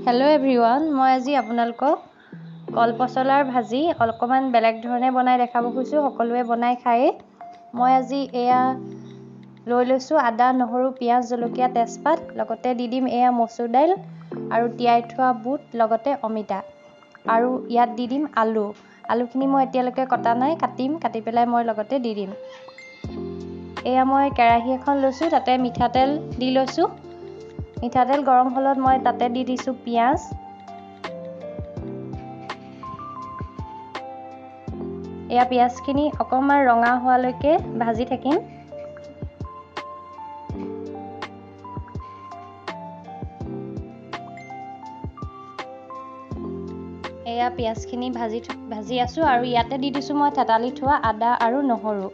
Hello' everyone, মই আজি আপোনালোকক কলপচলাৰ ভাজি অকণমান বেলেগ ধৰণে বনাই দেখাব খুজিছোঁ। সকলোৱে বনাই খায়েই। মই আজি এয়া লৈ লৈছোঁ আদা, নহৰু, পিঁয়াজ, জলকীয়া, তেজপাত, লগতে দি দিম এয়া মচুৰ দাইল আৰু তিয়াই থোৱা বুট, লগতে অমিতা, আৰু ইয়াত দি দিম আলু। আলুখিনি মই এতিয়ালৈকে কটা নাই, কাটিম, কাটি পেলাই মই লগতে দি দিম। এয়া মই কেৰাহী এখন লৈছোঁ, তাতে মিঠাতেল দি লৈছোঁ। মিঠাতেল গৰম হ'লত মই তাতে দি দিছোঁ পিঁয়াজ। এয়া পিঁয়াজখিনি অকণমান ৰঙা হোৱালৈকে ভাজি থাকিম। এয়া পিঁয়াজখিনি ভাজি ভাজি আছোঁ আৰু ইয়াতে দি দিছোঁ মই থেতালি থোৱা আদা আৰু নহৰু।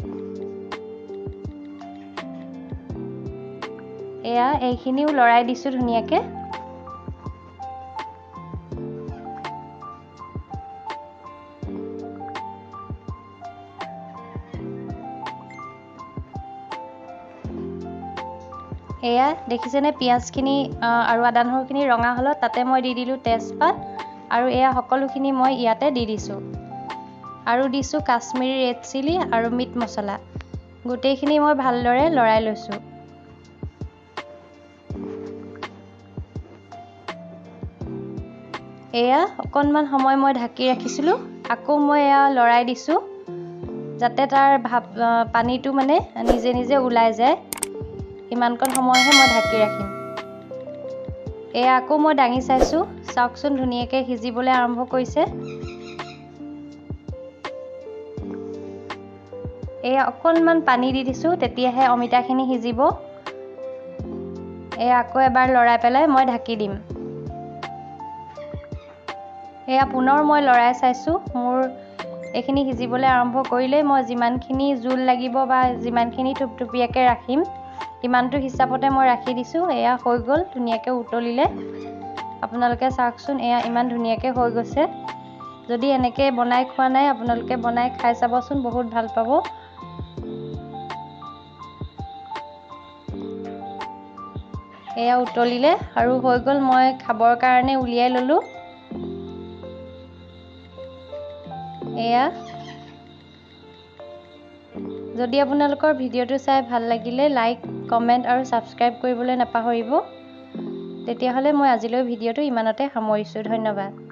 এয়া এইখিনিও লৰাই দিছোঁ ধুনীয়াকৈ। এয়া দেখিছেনে, পিঁয়াজখিনি আৰু আদা নহৰুখিনি ৰঙা হ'লত তাতে মই দি দিলোঁ তেজপাত আৰু এয়া সকলোখিনি মই ইয়াতে দি দিছোঁ। আৰু দিছোঁ কাশ্মীৰী ৰেড চিলি আৰু মিট মছলা। গোটেইখিনি মই ভালদৰে লৰাই লৈছোঁ। এয়া অকণমান সময় মই ঢাকি ৰাখিছিলোঁ, আকৌ মই এয়া লৰাই দিছোঁ যাতে তাৰ ভাপ পানীটো মানে নিজে নিজে ওলাই যায়। সিমানকণ সময়হে মই ঢাকি ৰাখিম। এয়া আকৌ মই দাঙি চাইছোঁ, চাওকচোন ধুনীয়াকৈ সিজিবলৈ আৰম্ভ কৰিছে। এয়া অকণমান পানী দি দিছোঁ, তেতিয়াহে অমিতাখিনি সিজিব। এয়া আকৌ এবাৰ লৰাই পেলাই মই ঢাকি দিম। এয়া পুনৰ মই লৰাই চাইছোঁ, মোৰ এইখিনি সিজিবলৈ আৰম্ভ কৰিলেই মই যিমানখিনি জোল লাগিব বা যিমানখিনি থুপথুপীয়াকৈ ৰাখিম সিমানটো হিচাপতে মই ৰাখি দিছোঁ। এয়া হৈ গ'ল, ধুনীয়াকৈ উতলিলে। আপোনালোকে চাওকচোন, এয়া ইমান ধুনীয়াকৈ হৈ গৈছে। যদি এনেকৈ বনাই খোৱা নাই আপোনালোকে বনাই খাই চাবচোন, বহুত ভাল পাব। এয়া উতলিলে আৰু হৈ গ'ল, মই খাবৰ কাৰণে উলিয়াই ল'লোঁ। এয়া যদি আপোনালোকৰ ভিডিঅ'টো চাই ভাল লাগিলে লাইক, কমেণ্ট আৰু ছাবস্ক্ৰাইব কৰিবলৈ নাপাহৰিব। তেতিয়াহ'লে মই আজিলৈ ভিডিঅ'টো ইমানতে সামৰিছোঁ। ধন্যবাদ।